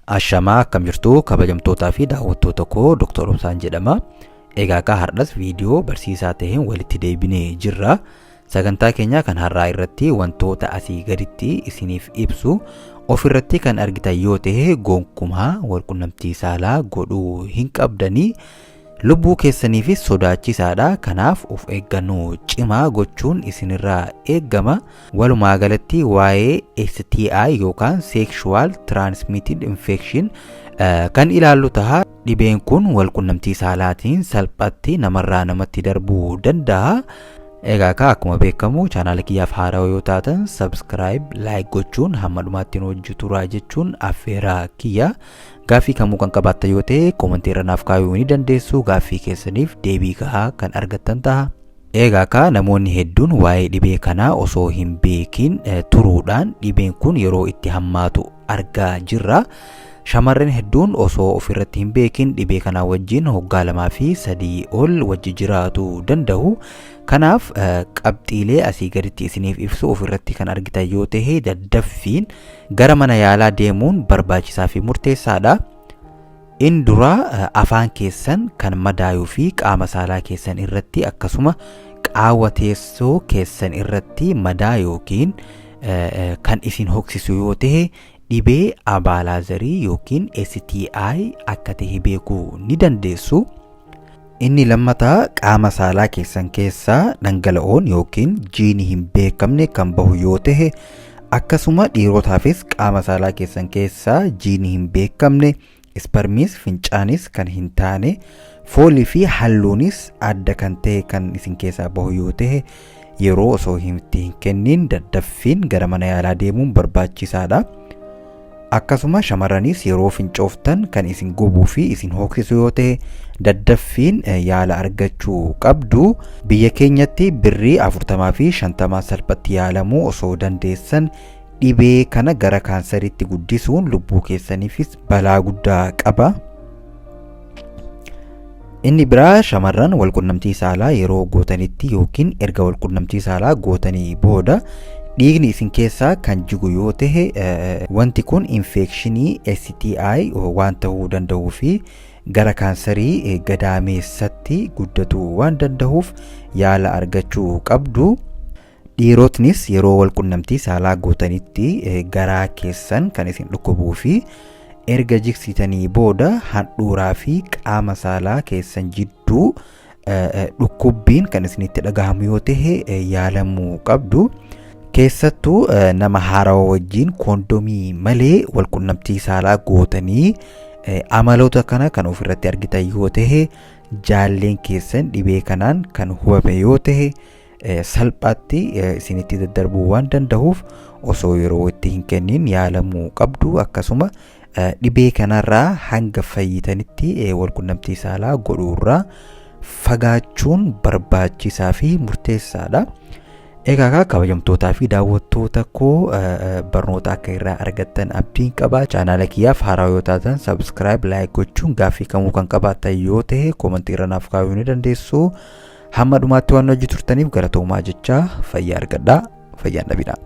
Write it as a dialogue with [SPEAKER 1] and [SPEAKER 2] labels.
[SPEAKER 1] Ashamaa, akkam jirtu kabajamtootaa fi daawwattoota koo? Dr. Obsaan jedhama. Egaa akka har'as viidiyoo barsiisaa ta'een walitti deebinee jirra. Sagantaa keenya kan har'aa irratti wantoota asii gaditti isiniif ibsu ofirratti kan argitan yoo ta'e, gonkumaa walqunnamtii saalaa godhuu hin qabdanii. Lubbuu keessaniifis sodaachisaadha. Kanaaf of eeggannoo cimaa gochuun isinirraa eeggama. Walumaa galatti waa'ee STI yookaan Sexual Transmitted Infection kan ilaallu taha. Dhibeen kun walqunnamtii saalaatiin salphatti namarraa namatti darbuu danda'a. Egaa akka akkuma beekamu, chaanaala kiyyaaf haarawaa yoo taatan subscribe, like gochuun hamma dhumaatti nu hojii turaa jechuun affeeraa kiyya. Gaaffii kamuu kan qabaattan yoo ta'e, koomentii irra naaf kaayuu ni dandeessu. Gaaffii keessaniif deebii gahaa kan argattan ta'a. Egaa akka namoonni hedduun waa'ee dhibee kanaa osoo hin beekin turuudhaan dhibeen kun yeroo itti hammaatu argaa jirra. Shamarreen hedduun osoo ofirratti hin beekin dhibee kanaa wajjin hoggaa 2 fi 3 ol wajji jiraatu danda'u. Kanaaf qabxiilee asii gaditti isiniif ibsu ofirratti kan argitan yoo ta'e, daddaffiin gara mana yaalaa deemuun barbaachisaa fi murteessaadha. In dura, afaan keessan kan madaayuu fi qaama saalaa keessan irratti, akkasuma qaawwa teessoo keessan irratti madaa yookiin kan isin hoksisu yoo ta'e, dhibee abaalaazarii yookiin STI akka ta'e beekuu ni dandeessu. Inni lammataa, qaama saalaa keessan keessaa dhangala'oon yookiin jiini hin beekamne kan bahu yoo ta'e, akkasuma dhiirotaafis qaama saalaa keessan keessaa jiini hin beekamne, isparmiis fincaanis kan hin taane, foolii fi halluunis adda kan ta'e kan isin keessaa bahu yoo ta'e, yeroo osoo itti hin kennin daddaffiin gara mana yaalaa deemuun barbaachisaadha. Akkasuma shamarranis yeroo fincooftan kan isin gubuu fi isin hooksisu yoo ta'e, daddaffiin yaala argachuu qabdu. Biyya keenyatti birrii 40 fi 50 salphatti yaalamuu osoo dandeessan, dhibee kana gara kaansariitti guddisuun lubbuu keessaniifis balaa guddaa qaba. Inni biraa, shamarran walqunnamtii saalaa yeroo gootanitti yookiin erga walqunnamtii saalaa gootanii booda dhiigni isin keessaa kan jigu yoo ta'e, wanti kun infekshinii STI waan ta'uu danda'uu fi gara kaansarii gadaameessatti guddatuu waan danda'uuf yaala argachuu qabdu. Dhiirotnis yeroo walqunnamtii saalaa gootanitti garaa keessan kan isin dhukkubuu fi erga jigsitanii booda handhuuraa fi qaama saalaa keessan jidduu dhukkubbiin kan isinitti dhagahamu yoo ta'e, yaalamuu qabdu. Keessattuu nama haarawaa wajjin koondomii malee walqunnamtii saalaa gootanii amaloota kana kan ofirratti argitan yoo ta'e, jaalleen keessan dhibee kanaan kan hubame yoo ta'e, salphaatti isinitti daddarbuu waan danda'uuf osoo yeroo itti hin kennin yaalamuu qabdu. Akkasuma dhibee kanarraa hanga fayyitanitti walqunnamtii saalaa godhuurraa fagaachuun barbaachisaa fi murteessaadha. Egaa kabajamtootaa fi daawwattoota koo, barnoota akka irraa argattan abdiin qaba. Chaanaala kiyyaaf haaraa yoo taatan subscribe, like gochuun, gaaffii kamuu kan qabaattan yoo ta'e koomentii irra naaf kaayuu ni dandeessu. Hamma dhumaatti waan hojii turtaniif galatoomaa jechaa, fayyaa argadhaa, fayyaan dhabinaa.